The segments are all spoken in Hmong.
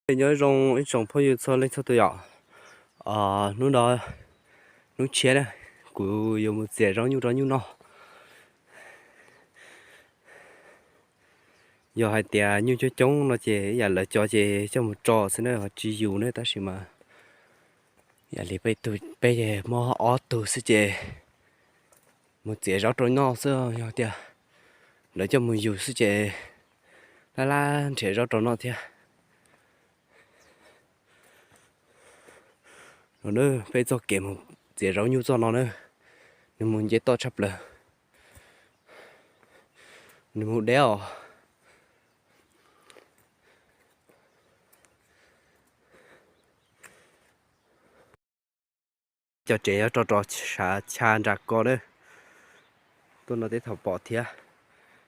Nyob zoo ib tsoom phooj ywg txhua leej txhua tus yom. Hnub no hnub tshiab na, kuv yuav mus txiav zaub nyuj rau nyuj noj. Yog hais tias nyuj coob coob no ces ib yam lawv cov ces coj mus tso xwb na, ho tsis yus ne, tab sis mas ib yam li peb tug peb ces muaj ob tug xwb ces mus txiav zaub rau noj xwb, yog tias lawv coj mus yus xwb ces laj laj nrhiav zaub rau noj thiab. No na, peb txoj kev mus txiav zaub nyuj txoj no na, nws mus nce toj tshaj plaws, nws mus deb os. Cov tsev nyob rau rau sav chaw nram ko na, tuaj no tej thaum pom thiab.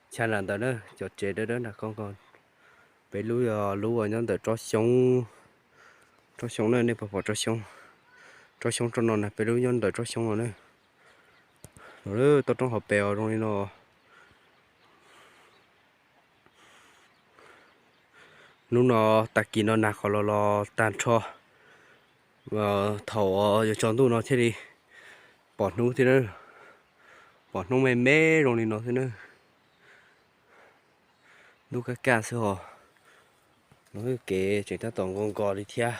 Chaw nram ntawd na, cov tsev dawb dawb nram ko nkaus. Peb lub yog lub uas nyob ntawm tsob xyoob, tsob xyoob na, nej puas pom tsob xyoob, tsob xyoob rau no na, peb lub nyob ntawm tsob xyoob no na. Toj roob hauv pes os, zoo li no. Hnub no tag kis no nag qhov los los tag nrho, thaum yuav tsaus ntuj no thiaj li pom hnub thiab na, pom hnub me me zoo li no thiab na. Ntuj kaj kaj xwb os, no kev tseem tab tom nkaus nkaus li thiab.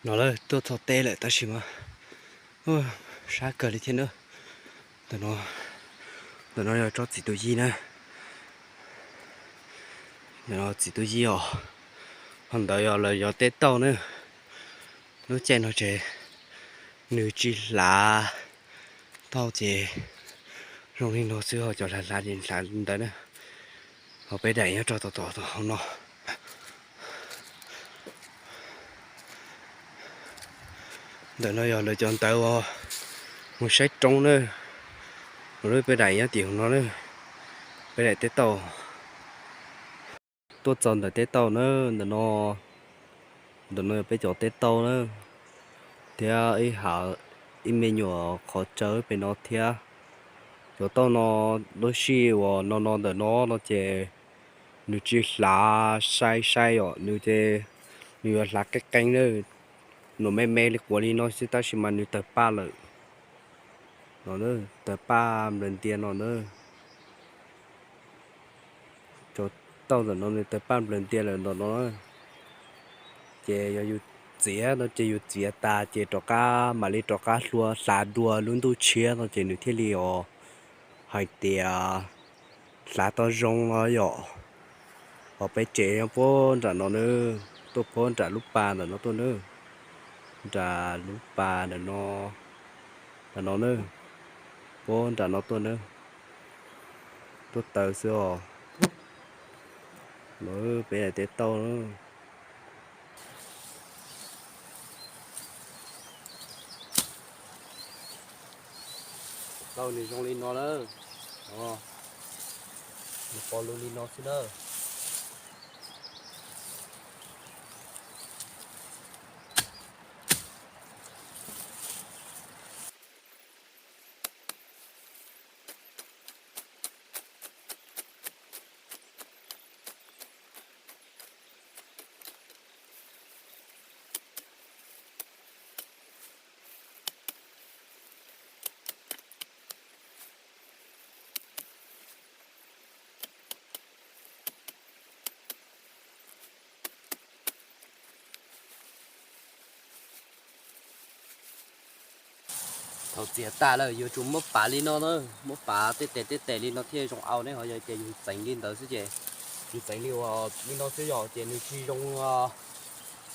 No lawm, tuaj txog teb lawm tab sis mas sab kawg li thiab na. Ntawm no yog tsob txiv tus yij na. Ntawm no txiv tus yij os. Ho ntawd yog lawv yog teb tauj na. Lub caij no ces nws tsis hlav tauj ces zoo li no xwb, ho cov hlav hlav ces hlav ntawd na. Ho peb daim nyob rau tom tom hauv no. Ntawm no yog lawv cov ntawv uas mus saib roob na. Lub peb daim nyob tim hauv no na, peb daim teb tauj. Tuaj txog ntawm teb tauj na, ntawm no, ntawm no yog peb cov teb tauj na, thiab ib hav, ib me nyuam qhov tsawb pem no thiab. Cov tauj no, lub sij uas no no ntawm no no ces nws tsis hlav sai sai os, nws ces nws yuav hlav qeeb qeeb na, nws me me li quav li no xwb tab sis mas nws tawg paj lawm. No, tawg paj nplaws ntia no na. Cov tauj ntawm no nws tawg paj nplaws ntia lawm ntawm no na. Ces yog yus txiav no ces yus txiav tas ces rov qab mam li rov qab hlua hlav dua lub ntuj tshiab no ces nws thiaj li os hais tias hlav tau zoo no yom. Ho peb tsev nyob puag nram no na, tuaj puag nram lub pas ntawm no tuaj na, nram lub pas ntawm no, ntawm no na, puag nram no tuaj na, tuaj taws xwb os. Peb daim teb tauj na. Tauj nws zoo li no na, nws pov lug li no xwb na. Thaum txiav tas lawm yuav tsum muab pav li no na, muab pav tej tes tej tes li no thiaj zoo au ne, ho yog tias yus txeev li ntawd xwb ces, yus txeev li uas li no xwb yom ces nws tsis zoo,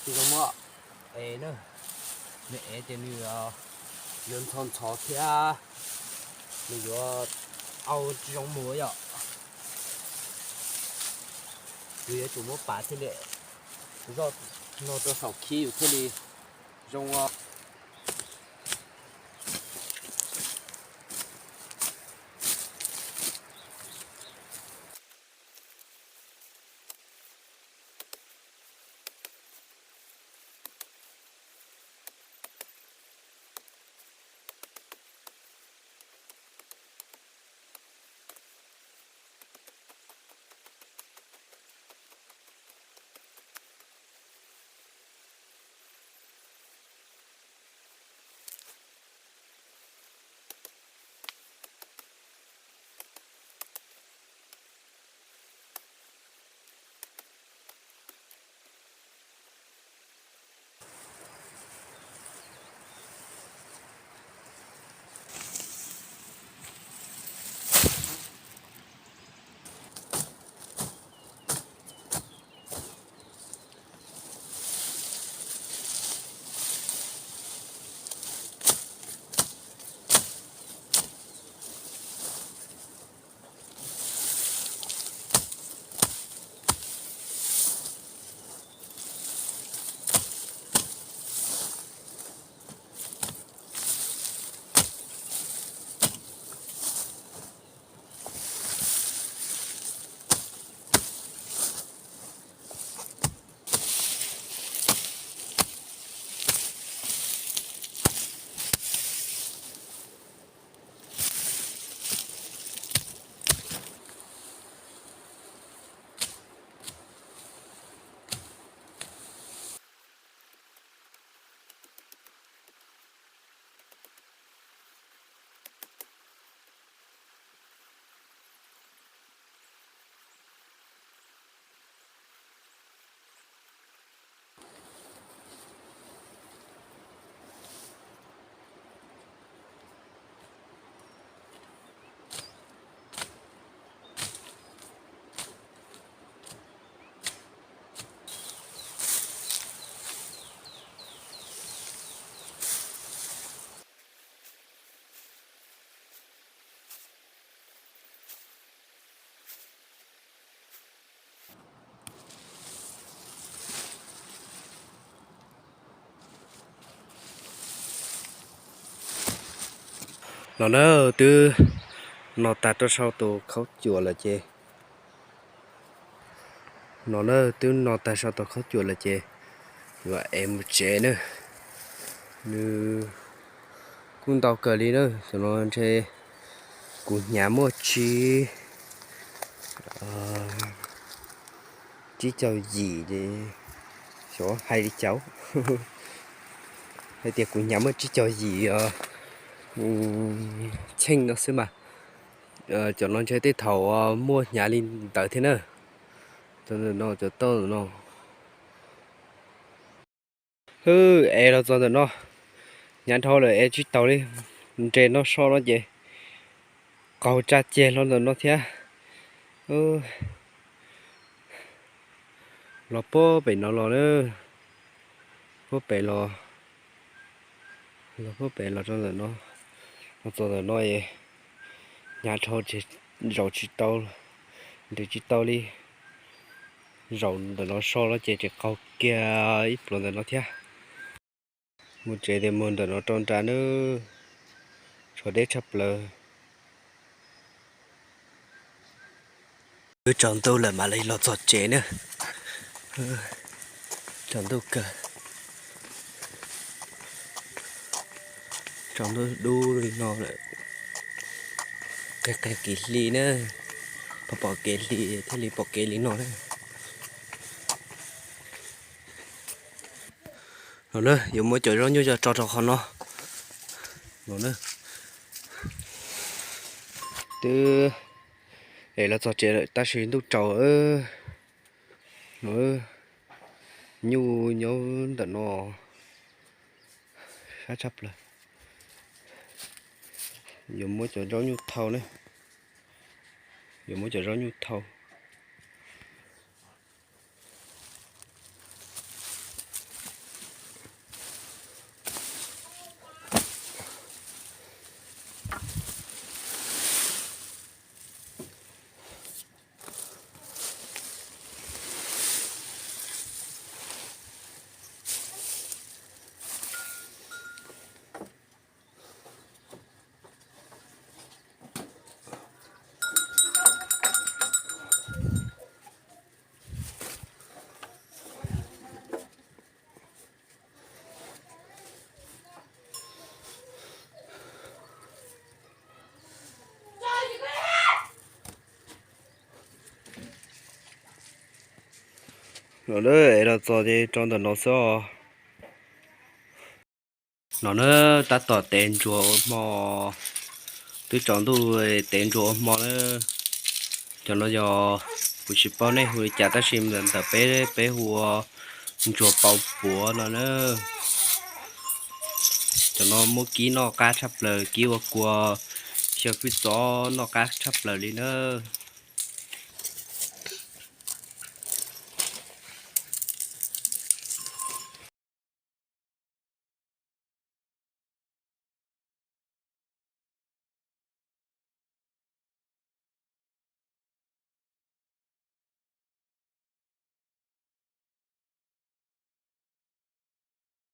tsis zoo muab ev na, nws ev ces nws yuav ntxhov ntxhov thiab nws yuav au tsis zoo mus yom. Yus yuav tsum muab pav thiaj li zoj no rau saum khib yus thiaj li zoo. No na, twb no tag rau sau tus khaub cuam lawm ces, no na, twb no tag sau tus khaub cuam lawm ces yuav ev mus tsev na. Nws kuj ntau kawg li na, cov no ntshe kuv hnyav muaj tsib, tsib caug yim ces, xyov hais li cas, hais tias kuv hnyav muaj tsib caug yim cheej no xwb mas. Cov no ntshe tej thaum muaj hnyav li ntawd thiab na. Cov ntawm no, cov tauj ntawm no. Hwb, ev los txog ntawm no, hnyav dhau lawm ev tsis tau li. Nres noj so no ces qaug tsa ceg los ntawm no thiab. Los puag pem no los na, puag pem los, los puag pem los rau ntawm no, los txog ntawm no es hnyav dhau ces zaum tsis tau, nres tsis tau li. Zaum ntawm no so no ces tseem qaug kiag ib pluag ntawm no thiab. Mus tsev tias mus ntawm no rau nram na, tshav deb tshaj plaws. Twb tsaus ntuj lawm mam li los txog tsev na. Tsaus ntuj kawg, tsaus ntuj dub li no lawm. Qee qee kev hli na, pom pom kev hli thiaj li pom kev li no na. No na, yuav muab cov zaub nyuj tso rau qhov no. No na, twb es los txog tsev lawm tab sis ntuj tsaus. No, nyuj nyob ntawm no sab tshaj plaws. Yuav muab cov zaub nyuj thau na, yuav muab cov zaub nyuj thau. No na, es los txog ces rau ntawm no xwb os. No na, tab tom tev ntsuag ua hmo, twb tsaus ntuj tev ntsuag ua hmo na. Cov no yog kuv tsis paub nej hu li cas tab sis ntawm peb, peb hu ua ntsuag pauv puav no na. Cov no muab kib noj qab tshaj plaws, kib ua kua xyaw fwj txob noj qab tshaj plaws li na.